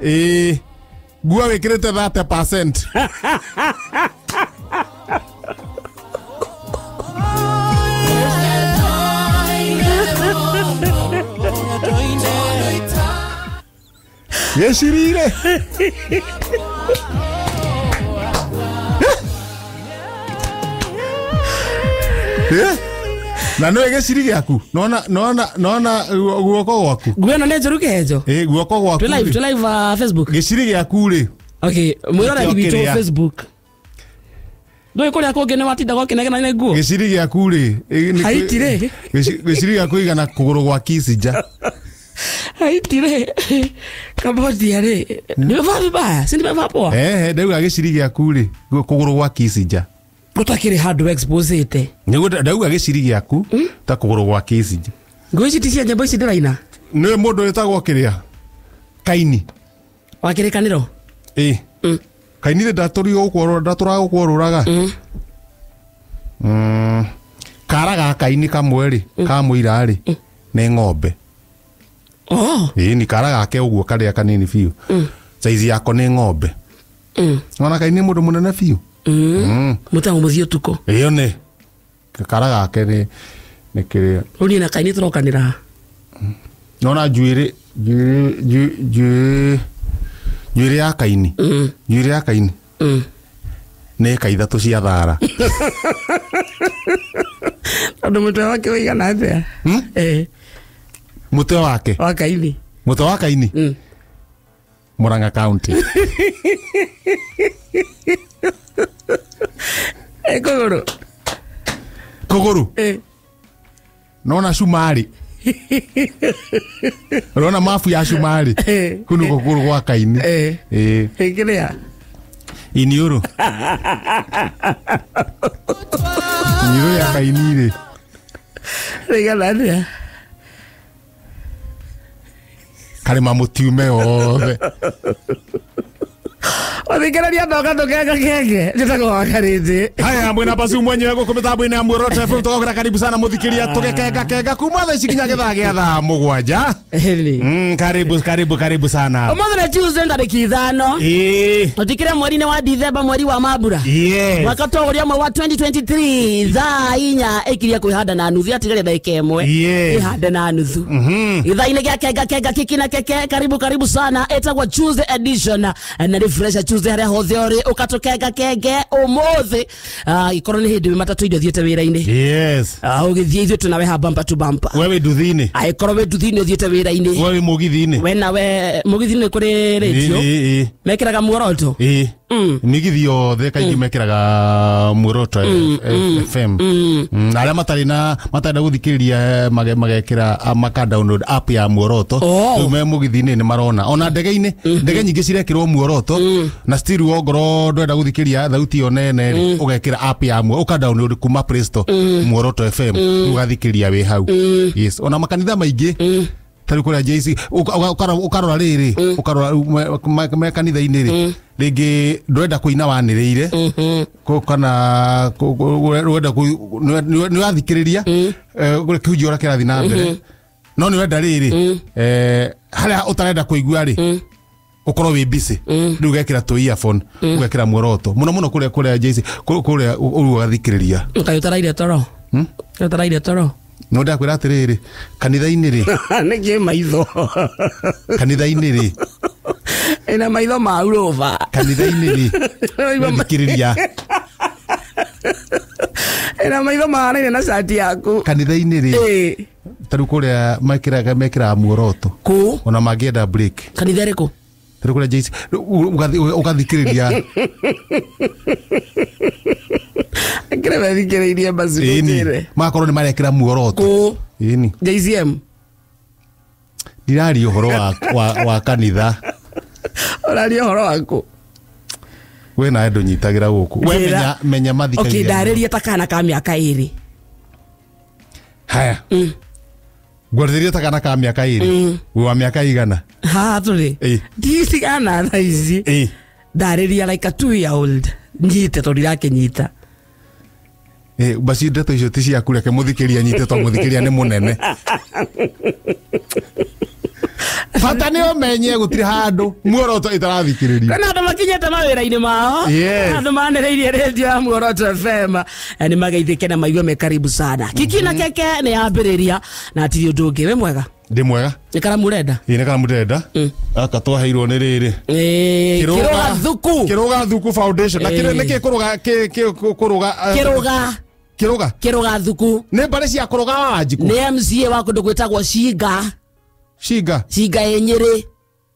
Ĩĩ, nguo wĩkĩrĩte 30%. Gĩcirire. Eh? Na nĩ gĩciri gĩaku, nona nona nona guoko gwaku. Nguo ĩno nĩ njũru kĩhenjo. Ĩ, guoko gwaku. Twĩ live, rĩ. twĩ live Facebook. Gĩciri gĩaku rĩ. Okay, mwĩroreri Nĩkĩo witũ kĩrĩa. Facebook. Ndũĩ kũrĩa kũngĩ nĩ watindaga ũkĩnegena nĩ nguo. Gĩciri gĩaku rĩ, Haiti rĩ. Gĩciri gĩaku igana kũgũrũ gwa Kissinger. Haiti rĩ. Cambodia rĩ. Nimevaa vibaya, si nimevaa poa. Ehe, ndauga gĩciri gĩaku rĩ, kũgũrũ gwa Kissinger. Gũtakĩrĩ handũ exposete. Nĩguo ndauga gĩciri gĩaku ta kũgũrũ gwa Kissinger. Nguo ici ti cia nyĩmbo ici ndĩraina. Nĩ mũndũ wĩtagwo kĩrĩa? Kaini. Wa kĩrĩkanĩro. Ĩ. Kaini rĩ, ndatũrio gũkũ, ndatũraga gũkũ orũraga. Kara ga Kaini kamwe rĩ, ka mũira rĩ, nĩ ng'ombe. Oh. Ĩ, ni kara gake ũguo karĩa kanini biũ. Saizi yako nĩ ng'ombe. Ona Kaini nĩ mũndũ mũnene biũ. Mũtagwo mũthiĩ ũtukũ. Ĩyo nĩ kara gake nĩ kĩrĩa. Rĩu niĩ na Kaini tũrokanĩra haha. Nona njuĩrĩ njuĩrĩ njuĩrĩ njuĩrĩ ya Kaini. Njuĩrĩ ya Kaini. Nĩ ĩka 3 cia thara. Tondũ mũtwe wake ũigana atĩa? Mũtwe wake? Wa Kaini. Mũtwe wa Kaini? Murang'a County. Kũgũrũ. Kũgũrũ? Nona cumari. Rona mabu ya cumari. Kũu nĩkuo kũgũrũ gwa Kaini. Kĩrĩa? Iniũrũ. Iniũrũ ya Kaini rĩ. Rĩigana atĩa? Karĩma mũtiume othe. Ũthikĩrĩria ndoka tũkenga kenge. Njĩtagwo wa Karĩndĩ. Haya, mwena basu mwenyewe gũkũ mĩtambo-inĩ ya Muoroto FM, tũgokĩra karibu sana mũthikĩria tũgĩkenga kenga kuma thaa ici nginya gĩthaa gĩa thaa 7. Karibu, karibu, karibu sana. Ũmũthĩ nĩ Tuesday tarĩki 5. Ũtikĩre mweri-inĩ wa Dithemba, mweri wa mambura. Mwaka ta ũrĩa ũmwe wa 2023, thaa 4 ĩkirie kwĩhanda na nuthu, yatigaire ndagĩka 1. Ĩhande na nuthu. Gĩthaa-inĩ gĩa kenga kenga kiki na keke, karibu, karibu sana. Ĩtagwo Tuesday edition. Na nĩ fresh Tuesday harĩa hothe ũrĩ, ũkatũkenga kenge ũmũthĩ. Ikorwo nĩ hĩndĩ wĩ matatũ indo ũthiĩte wĩra-inĩ. Ũgĩthiĩ ithuĩ twĩ nawe ha bumper to bumper. We wĩ nduthi-inĩ. Angĩkorwo wĩ nduthi-inĩ ũthiĩte wĩra-inĩ. We wĩ mũgithi-inĩ. We nawe mũgithi-inĩ kũrĩ rĩndiũ. Mekĩraga Muoroto. Mĩgithi yothe kaingĩ mekĩraga Muoroto FM. Na arĩa matarĩ na matarenda gũthikĩrĩria, magekĩra, maka download app ya Muoroto. Rĩu me mũgithi-inĩ nĩ marona. Ona ndege-inĩ, ndege nyingĩ cirekĩrwo Muoroto. Na still ongorwo ndwenda gũthikĩrĩria thauti ĩyo nene rĩ, ũgekĩra app ya Muoroto, ũka download kuma Play Store, Muoroto FM, ũgathikĩrĩria wĩ hau. Yes, ona makanitha maingĩ, ta rĩu kũrĩa JC, ũkarora rĩrĩ, ũkarora rĩu me kanitha-inĩ rĩ, rĩngĩ ndũrenda kũina wanĩrĩire, kana ũrenda nĩ ũrathikĩrĩria, kĩhunjio ũrĩa kĩrathiĩ na mbere. No nĩ ũrenda rĩrĩ, harĩa ũtarenda kũigua rĩ, ũkorwo wĩ busy. Rĩu ũgekĩra tũ earphone, ũgekĩra Muoroto. Mũno mũno kũrĩa JC, kũrĩa ũrĩa ũgathikĩrĩria. Kaĩ ũtaraire toro? Kaĩ ũtaraire toro? No ndakwĩra atĩrĩrĩ, kanitha-inĩ rĩ. Nĩkĩ maitho? Kanitha-inĩ rĩ. Ĩna maitho ma urũba. Kanitha-inĩ rĩ. Thikĩrĩria. Ĩna maitho mahanaine na cati yaku. Kanitha-inĩ rĩ. Ta rĩu kũrĩa mekĩraga Muoroto. Kũ? Ona mangĩenda break. Kanitha ĩrĩkũ? Ta rĩu kũrĩa JC, ũgathikĩrĩria. Kĩrĩa methikĩrĩirie basi gũkĩre. Magakorwo nĩ marekĩra Muoroto. Kũ? Ĩni. JCM. Ndiraria ũhoro wa kanitha. Ũraria ũhoro waku. We nawe ndũnyitagĩra gũkũ. We Njĩra. menya mathikagĩrĩria. Okay, ndarĩria ta kana ka mĩaka 2. Haya. Ngwarĩrĩria ta kana ka mĩaka 2. Wĩ wa mĩaka igana? Haha tũrĩ. Ndicigana thaa ici. Ndarĩria like a 2 year old. Nyite tondũ ndirakĩnyita. Basi ndeto icio ti ciaku, reke mũthikĩria nyite tondũ mũthikĩria nĩ mũnene. Bata nĩ ũmenye gũtirĩ handũ Muoroto ĩtarathikĩrĩrio. Kana andũ makinyĩte mawĩra-inĩ mao. Andũ manĩrĩirie rĩndiũ ya Muoroto FM nĩ mageithĩke na maigue me karibu sana. Kiki na keke nĩ yambĩrĩria na atirĩ ũndũ ũngĩ. Wĩ mwega? Ndĩ mwega. Nĩ karamu ũrenda? Ĩĩ nĩ karamu ndĩrenda. Gaka twaheirwo nĩ rĩrĩ. Kĩrũga Thuku. Kĩrũga Thuku Foundation. Na kĩrĩ nĩkĩ kũrũga kũrũga Kĩrũga Kĩrũga Kĩrũga Thuku. Nĩ mbarĩ cia kũrũga wa Wanjikũ. Nĩ MCA wa kũndũ gwĩtagwo Cinga. Cinga. Cinga ĩ Nyĩrĩ.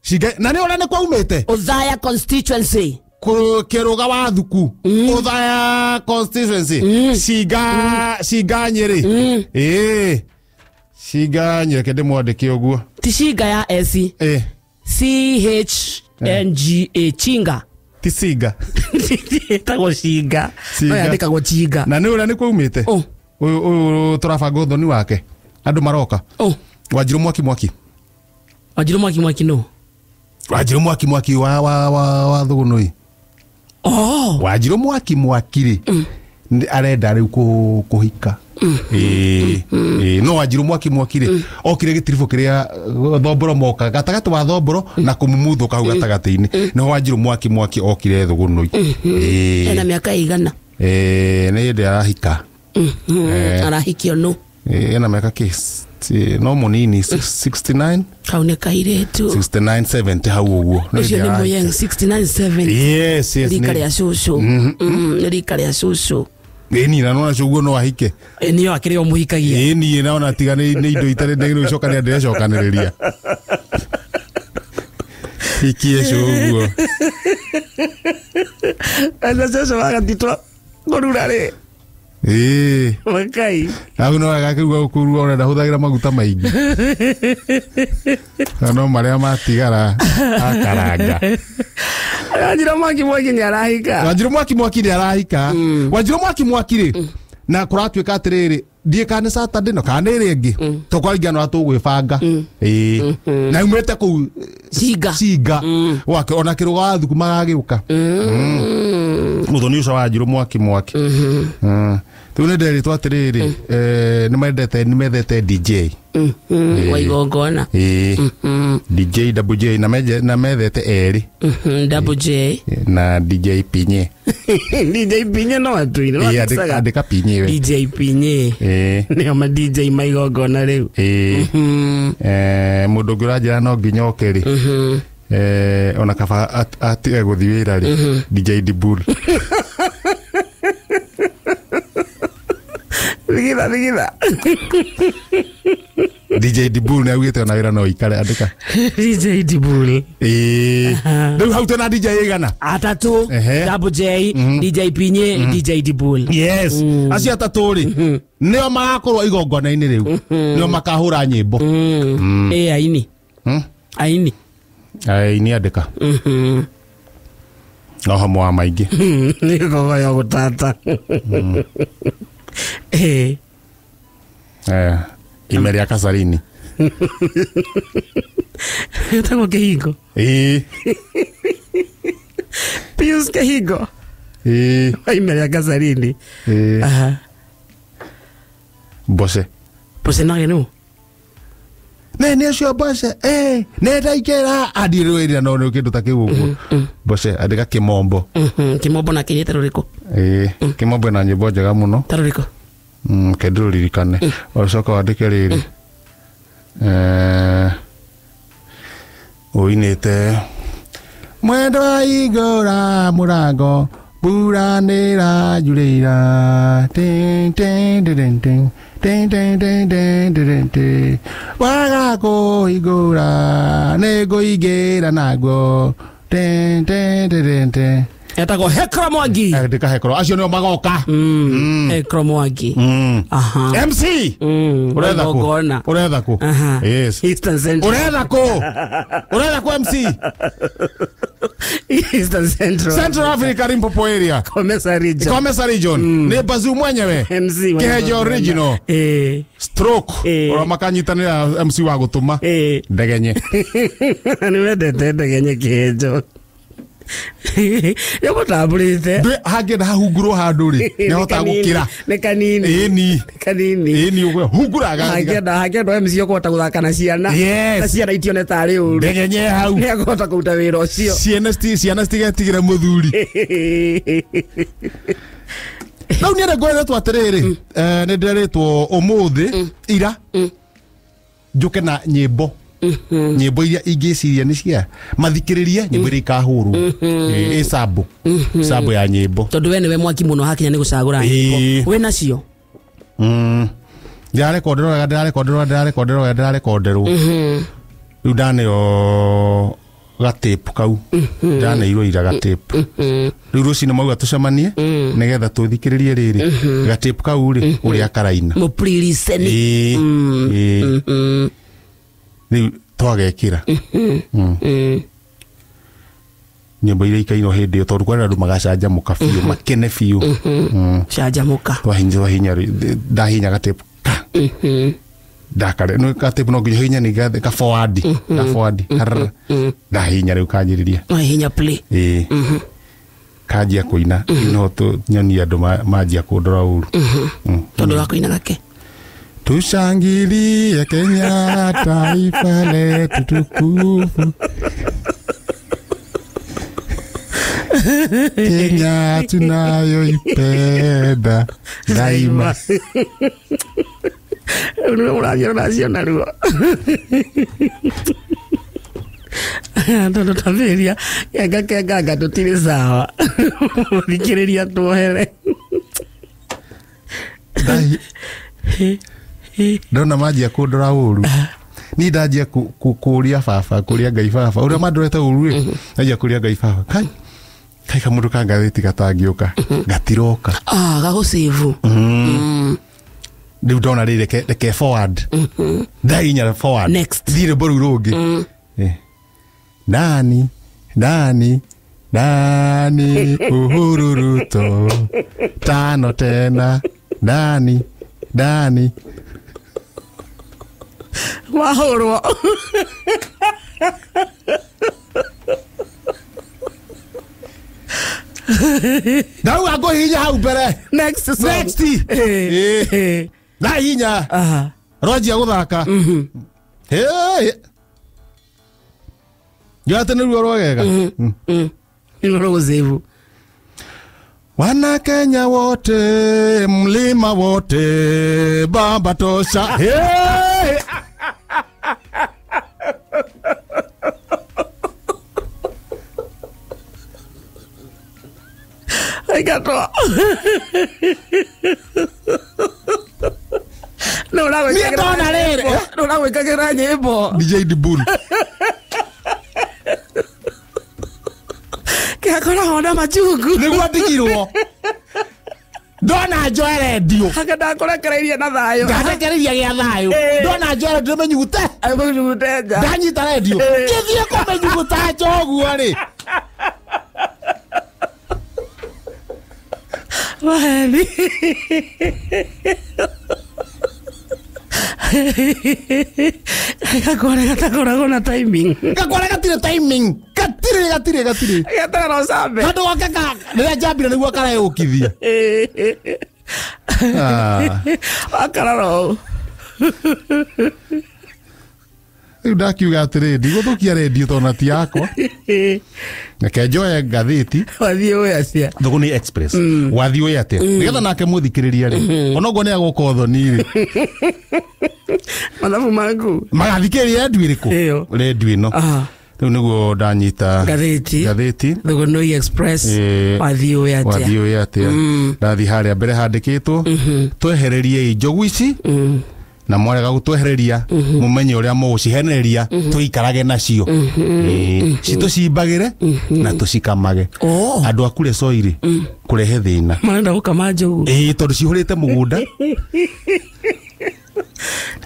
Cinga na nĩ ũrĩa nĩ kwaumĩte? Othaya constituency. Kĩrũga wa Thuku. Othaya constituency. Cinga Cinga Nyĩrĩ. Ĩĩ. Cinga Nyĩrĩ kende mwandĩke ũguo. Ti Cinga ya S. C H N G A Chinga. Ti Cinga. Ĩtagwo Cinga. No yandĩkagwo Chinga. Na nĩ ũrĩa nĩ kwaumĩte? Ũyũ tũrabanga ũthoni wake. Andũ maroka. Wanjirũ Mwaki Mwaki. Wanjirũ Mwaki Mwaki no. Wanjirũ Mwaki Mwaki wa Thũgũnũi. Wanjirũ Mwaki Mwaki rĩ arenda rĩu kũhika. No Wanjirũ Mwaki Mwaki rĩ okire gĩtiribũ kĩrĩa Thomboro moka gatagatĩ wa Thomboro na kũmumuthũka hau gatagatĩ-inĩ. No Wanjirũ Mwaki Mwaki okire Thũgũnũi. Ena mĩaka ĩigana? Nĩ hĩndĩ arahika. Arahikio nũ? Ena mĩaka kĩ no mũnini 69. Kau nĩ kairĩtu. 69 70 hau ũguo. Ũcio nĩ mũyeng 69 70. Yes yes. Rika rĩa cũcũ. Nĩ rika rĩa cũcũ. Ĩni na nona cũguo no ahike. Nĩyo akĩrĩ o mũhikagia. Ĩni na ona tiga nĩ indo itarĩ ndagĩrĩirwo gũcokanĩrĩria ndĩrecokanĩrĩria. Hikie cũguo. Ana cũcũ wagatitwo kũrura rĩ. Ĩĩ. Makai. Hau no agakĩruga gũkũrua ona ndahũthagĩra maguta maingĩ. Na no marĩa matigara akaranga. Wanjirũ Mwaki Mwaki nĩ arahika. Wanjirũ Mwaki Mwaki nĩ arahika. Wanjirũ Mwaki Mwaki rĩ na kũratuĩka atĩrĩrĩ ndiĩ kana nĩ Saturday no kana nĩ ĩrĩa ĩngĩ tũkwaringana ũrĩa tũgwĩbanga. Ĩĩ. Na umĩte kũu Cinga. Cinga. Wake ona Kĩrũga wa Thuku magagĩũka. Mũthoni ũcio Wanjirũ Mwaki Mwaki. Rĩu nĩ nderĩtwo atĩrĩrĩ nĩ mendete DJ. Wa igongona. DJ Double J na methete erĩ. Double J na DJ Pinye. DJ Pinye no atuire. Andĩka Pinye we. DJ Pinye. Nĩo ma DJ ma igongona rĩu. Mũndũ ũngĩ ũranjĩra no nginya oke rĩ. Ona kaba atige gũthiĩ wĩra rĩ. DJ Dibul. Thigitha. DJ Dibul nĩ augĩte ona wĩra no ikare andĩka. DJ Dibul. Rĩu hau twĩna DJ ĩigana? Atatũ. Double J, DJ Pinye, DJ Dibul. Yes. Acio atatũ rĩ nĩo magakorwo igongona-inĩ rĩu. Nĩo makahũra nyĩmbo. Aini. Aini. Aini andĩka. No hamwe wa maingĩ. Nĩ gogoyo gũtata. Ime rĩa Kasarini. Ĩtagwo Kĩhingo. Pius Kĩhingo. Ime rĩa Kasarini. Mbose. Mbose nake nũ? Ne nĩ ũcio Mbose. Nĩ ndaingĩra andirĩrĩria no nĩ kĩndũ ta kĩu ũguo. Mbose andĩka Kĩmombo. Kĩmombo nake nĩ ta rũrĩkũ? Kĩmombo ena nyĩmbo njega mũno. Ta rũrĩkũ? Kende rũririkane. Ũcoka wandĩke rĩrĩ. Ũinĩte mwendwa igũra mũrango mbura nĩĩranjurĩra tin tin tin tin tin tin tin tin tin tin waga kũhingũra nĩngũingĩra naguo tin tin tin tin. Etagwo Hekro Mwangi. Andĩka Hekro. Acio nĩo magoka. Hekro Mwangi. MC. Ũretha kũ? Ũretha kũ? Yes. Eastern Central. Ũretha kũ? Ũretha kũ MC? Eastern Central. Central Africa Limpopo area. Comesa region. Comesa region. Nĩ Bazoo mwenyewe. MC Kĩhenjo original. Stroke. Ũrĩa makanyitanĩra MC wa gũtũma. Ndegenye. Nĩ wendete Ndegenye Kĩhenjo. Nĩ mũtambũrĩte. Ndwe hangĩenda hahungurwo handũ rĩ, nĩ ahotaga gũkĩra. Nĩ kanini. Ĩni. Nĩ kanini. Ĩni ũguo hungura Hangĩenda MC ũkũhota gũthaka na ciana. Yes. Na ciana itione tarĩ ũru. Ndegenye hau. Nĩ akũhota kũruta wĩra ũcio. Ciana citigetigĩre mũthuri. Rĩu niĩ ngweretwo atĩrĩrĩ, nĩ ndĩreretwo ũmũthĩ ira njũke na nyĩmbo. Nyĩmbo iria ingĩciria nĩ cia mathikĩrĩrie, nyĩmbo iria ikahũrwo. Ĩ sambo. Sambo ya nyĩmbo. Tondũ we nĩwe mwaki mũno hakinya nĩ gũcagũra nyĩmbo. Wĩ nacio? Ndĩrarekonderwo. Rĩu ndaneo gatĩpu kau. Ndaneirwo ira gatĩpu. Rĩu rũcinĩ mauga tũcemanie nĩgetha tũthikĩrĩrie rĩrĩ gatĩpu kau rĩ ũrĩa karaina. Mũpririceni. Rĩu twagekĩra. Nyĩmbo iria ikainwo hĩndĩ ĩyo tondũ kwĩna andũ magacanjamũka biũ, makene biũ. Canjamũka. Twahinya ndahinya gatĩpu ka. Ndakare no gatĩpu no nginya hinya nĩ ka forward. Ka forward. Ndahinya rĩu kanjĩrĩria. Wahinya play. Ĩĩ. Kanjia kũina no nyonie andũ manjia kũndora ũru. Tondũ wa kũina gake. Tushangilie Kenya taifa letu tukufu. Kenya tunayoipenda daima. Ũrathiĩ ũracio narua. Tondũ tambĩrĩria kenga kenganga tũtirĩ sawa. Mũthikĩrĩria tuohere. Ndona manjia kũndora ũru. Niĩ ndanjia kũria baba, kũria Ngai baba. Ũrĩa mandorete ũru rĩ, ndanjia kũria Ngai baba. Kai kai kamũndũ ka ngathĩti gatangĩũka, gatiroka. Gagũcĩvu. Rĩu ndona rĩ reke forward. Ndahinya forward. Next. Thiĩ rwĩmbo rũu rũngĩ. Nani nani nani Uhuru Ruto tano tena nani nani wahũrwo. Ndauga ngũhihinya hau mbere. Next song. Next. Ndahihinya. Rwanjia gũthaka. Njoete nĩruo rwagega. Nĩruo rũgũcĩvu. Wana Kenya wote, mlima wote, baba tosha. Hey! Arigato. No ũragwĩkagĩra nyĩmbo. DJ Dibul. Kĩakoragwo na machungu. Nĩguo ndigirwo. Ndona njoe rendio. Haka ndakũrekereirie na thayũ. Ndarekereiria gĩa thayũ. Ndona njoe rendio menyugute. Menyugute nja. Ndanyita rendio. Ngĩthiĩ kũmenyuguta nja ũguo rĩ. Waheni. Gakware gatakoragwo na timing. Gakware gatirĩ timing. Gatirĩ. Gatarora ũcambe. Handũ gake rĩrĩa njambire nĩguo kareyũkithia. Wakarora ũũ. Rĩu ndakiuga atĩrĩ, ndigũthũkia rendio tondũ na ti yakwa. Reke njoe ngathĩti. Wathiĩ ũĩ atĩa? Thũgũnĩ Express. Wathiĩ ũĩ atĩa? Nĩgetha nake mũthikĩrĩria rĩ, onoguo nĩ agũka ũthoni rĩ. Mathabu maku. Magathikĩrĩria rendio ĩrĩkũ? Rendio ĩno. Rĩu nĩguo ndanyita ngathĩti. Thũgũnĩ Express. Wathiĩ ũĩ atĩa? Wathiĩ ũĩ atĩa? Ndathiĩ harĩa mbere handĩkĩtwo, twehereriei njogu ici. Na mwarega gũtwehereria mũmenye ũrĩa mũgũcihenereria tũikarage nacio. Citũcimbagĩre na tũcikamage. Andũ a kure soirĩ kũrehe thĩna. Marenda gũkama njogu. Tondũ cihũrĩte mũgũnda.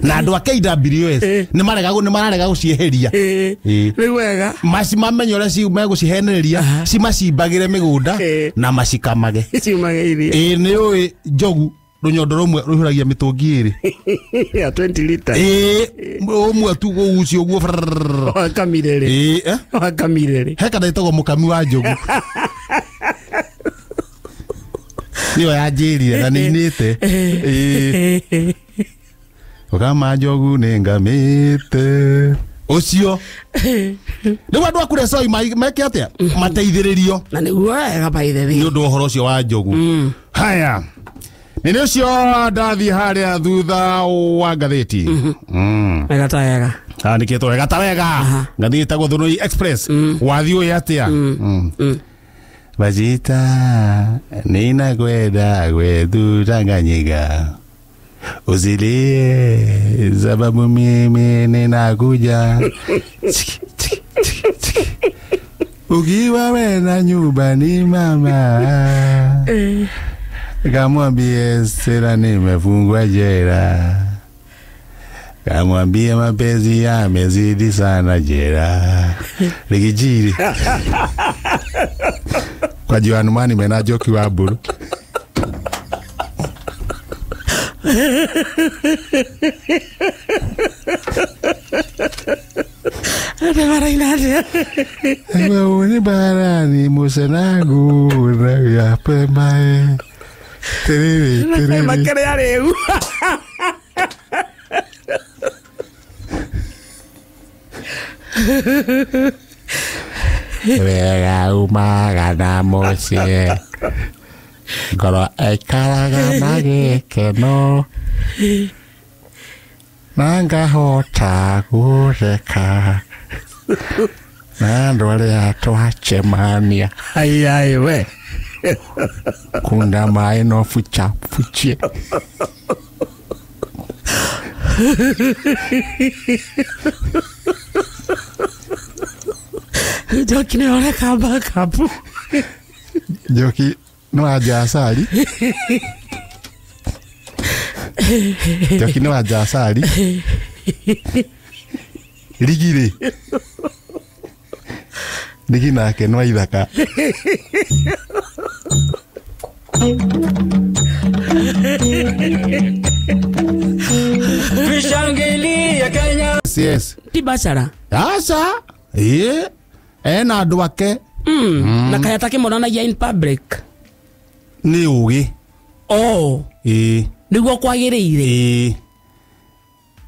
Na andũ a KWS nĩ mararega gũcieheria. Nĩ wega. Mamenye ũrĩa megũcihenereria cimacimbagĩre mĩgũnda na macikamage. Ciumage iria. Nĩ ũĩ njogu Rũnyondo rũmwe rũihũragia mĩtũngi ĩrĩ. Ya 20 liter. Ũmwe tu ũgucio ũguo. Wakamire rĩ. Wakamire rĩ. He kana ĩtagwo mũkami wa njogu. Nĩyo yanjĩrire na nĩinĩte. Ũkama njogu nĩngamĩte. Ũcio. Rĩu andũ a Kuresoi meke atĩa? Mateithĩrĩrio. Na nĩguo wega by the way. Nĩ ũndũ wa ũhoro ũcio wa njogu. Haya. Nĩ ũcio ndathiĩ harĩa thutha wa ngathĩti. Wega ta wega. Andĩkĩtwo wega ta wega. Ngathĩti ĩtagwo Thũnũi Express. Wathiĩ ũyũ atĩa? Bajita ninakwenda kwetu Tanganyika. Usilie sababu mimi ninakuja. Chiki, chiki, chiki, chiki. Ukiwa wena nyumbani mama. Kamwambie sera nimefungwa jela. Kamwambie mapenzi yamezidi sana jela. Ligijiri. Kwa Joanumani mena Njoki wa Mburu. Ni barani musenagu na ya pemae. Terere terere. Makere rĩu. Wega umaga na mũciĩ. Ngoro ĩikaraga na gĩkeno. Na ngahota gũtheka. Na andũ arĩa twacemania. Ai we. Kunda maĩ no fucha fuchie. Njoki nĩ oreka backup. Njoki no anja acari. Njoki no anja acari. Rigirĩ. Rigi nake no ithaka. Tushangilie Kenya. Yes. Ti bachelor. Aca. Ĩĩ. Ena andũ ake. Na kaya takĩmonanagia in public. Nĩ ũgĩ. Oh. Ĩĩ. Nĩguo kwagĩrĩire. Ĩĩ.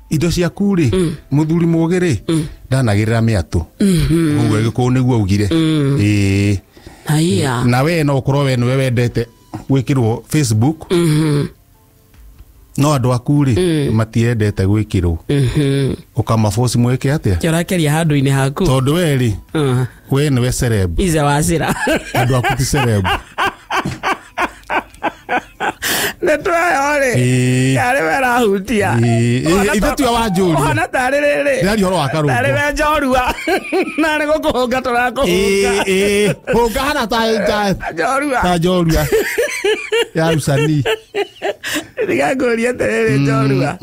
Indo ciaku rĩ, mũthuri mũgĩ rĩ, ndanagĩrĩra mĩatũ. Ũguo Gĩkũyũ nĩguo augire. Ĩĩ. Haya. Na we no ũkorwo we nĩwe wendete gwĩkĩrwo Facebook. No andũ aku rĩ, matiendete gwĩkĩrwo. Ũkamaboci mwĩke atĩa? Kĩorakeria handũ-inĩ haku. Tondũ we rĩ, we nĩwe celeb. Ize wacĩra. Andũ aku ti celeb. Nĩtwayo rĩ. Yarĩ we rahutia. Ithe tiwe wanjũria. Ũhana tarĩ rĩrĩ. Ndĩraria ũhoro wa Karũngũ. Tarĩ we njorua. Na nĩ gũkũhũnga tũrakũhũnga. Hũnga hana ta njorua. Ta njorua. Ya usanii. Ndiga ngũrie atĩrĩrĩ njorua.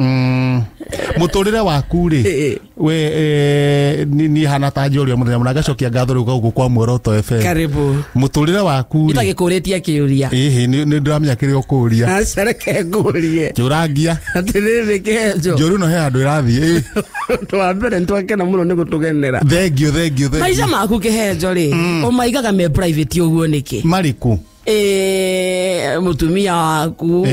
Mũtũrĩre waku rĩ, we ni hana ta njorua mũthenya mũna ngacokia ngatho rĩu gũkũ kwa Muoroto FM. Karibu. Mũtũrĩre waku rĩ. Itagĩkũrĩtie kĩũria. Ĩhĩ nĩ ndĩramenya kĩrĩa ũkũria. Aca reke ngũrie. Njũrangia. Atĩrĩrĩ kĩhenjo. Njũru no he handũ ĩrathiĩ. Ũndũ wa mbere nĩtwakena mũno nĩ gũtũgenera. Thengiũ thengiũ thengiũ. Maica maku kĩhenjo rĩ, ũmaigaga me private ũguo nĩkĩ? Marĩkũ? Mũtumia waku,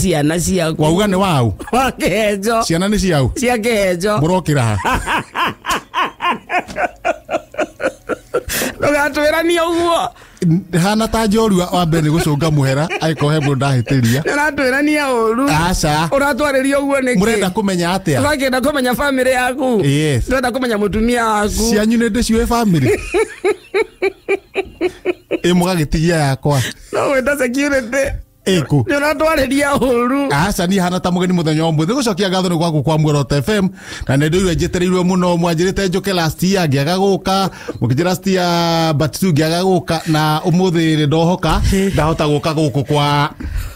ciana ciaku. Wauga nĩ wau? Wa kĩhenjo. Ciana nĩ ciau? Cia kĩhenjo. Mũrokĩra ha? Ndũgatwĩranie ũguo. Hana ta njorua wa mbere nĩ gũcũnga mũhera angĩkorwo he mũndũ ndahĩtĩria. Nĩũratwĩrania ũru. Aca. Ũratwarĩria ũguo nĩkĩ? Mũrenda kũmenya atĩa? Tũrakĩenda kũmenya bamĩrĩ yaku. Yes. Tũrenda kũmenya mũtumia waku. Cianyu nĩ ndĩciũĩ bamĩrĩ. Ĩ mũgagĩtigia yakwa. No wĩta security. Ĩkũ. Nĩ ũratwarĩria ũru. Aca niĩ hana ta mũgeni mũthenya wa ũmũthĩ. Gũcokia ngatho nĩ gwaku kwa Muoroto FM. Na nĩ ndĩire njĩtĩrĩirwo mũno mwanjĩrĩte njũke last year ngĩaga gũka. Mũkĩnjĩra last year but two ngĩaga gũka na ũmũthĩ nĩ ndohoka ndahota gũka gũkũ kwa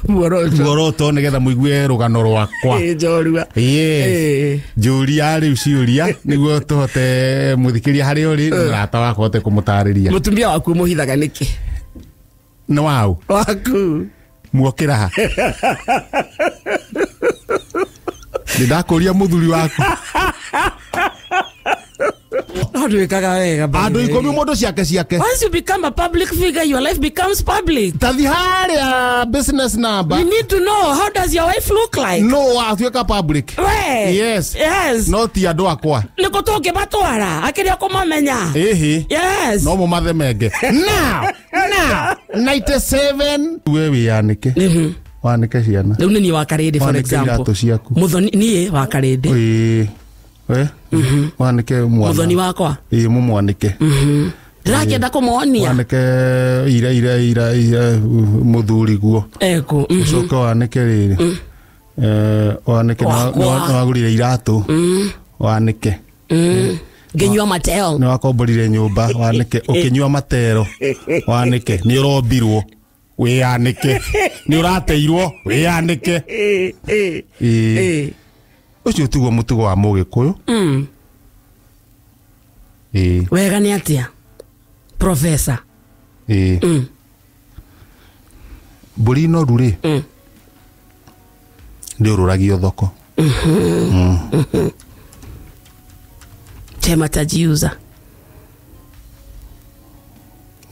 Muoroto. Muoroto nĩgetha mũigue rũgano rwakwa. Ĩ njorua. Yes. Njũria rĩu ciũria nĩguo tũhote mũthikĩria harĩa ũrĩ mũrata wakwa hote kũmũtarĩria. Mũtumia waku mũhithaga nĩkĩ? Nĩ wau? Waku. Muokĩra ha? Ndĩndakũria mũthuri waku. No ndwĩkaga wega. Andũ 10 mũndũ ciake ciake. Once you become a public figure, your life becomes public. Tathi harĩa business number. You need to know how does your wife look like. No watuĩka public. We. Yes. Yes. No ti andũ akwa. Nĩkũ tũngĩmatwara akĩrĩa kũmamenya. Ĩhĩ. Yes. No mũmathemenge. Now, 97. We wĩyanĩke. Wanĩke ciana. Rĩu nĩ niĩ wa Karĩndĩ, for Wanĩke example. iratũ ciaku. Mũthoni niĩ wa Karĩndĩ. Ĩĩ. We? Wanĩke mwana. Mũthoni wakwa. Ĩĩ mũmwanĩke. Ndĩrakĩenda kũmonia. Wanĩke ira mũthuri guo. Eko. Ũcoke wanĩke rĩrĩ. Wanĩke nĩwagũrire iratũ. Wanĩke. Ngĩnyua mateo. Nĩwakomborire nyũmba. Wanĩke. Ũkĩnyua matero. Wanĩke. Nĩũrombirwo. Wĩyanĩke. Nĩũrateirwo. Wĩyanĩke. Ĩĩ. Ũcio tiguo mũtugo wa Mũgĩkũyũ. Ĩĩ. Wega nĩ atĩa? Professor. Ĩĩ. Mbũri noru rĩ, ndĩũrũragio thoko. Chema tajiuza.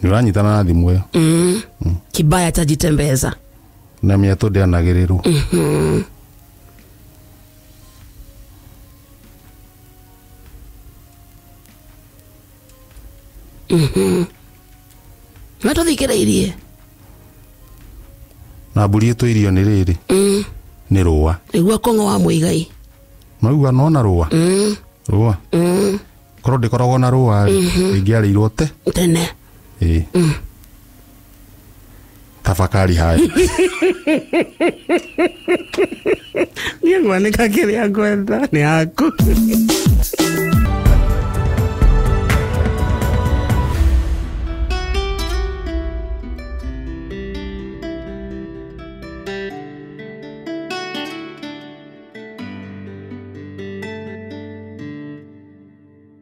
Nĩũranyitana na thimũ ĩyo. Kibaya tajitembeza. Na mĩatũ ndĩanagĩrĩrwo. Matũthikĩrĩirie. Na mbũri ĩtũirio nĩ rĩrĩ. Nĩ rũa. Nĩguo kong'o wa Mũigai. Maigua nona rũa. Rũa. Korwo ndĩkoragwo na rũa rĩ, ĩngĩarĩirwo te. Tene. Ĩĩ. Tafakari haya. Niĩ ngwanĩka kĩrĩa ngwenda nĩ yaku.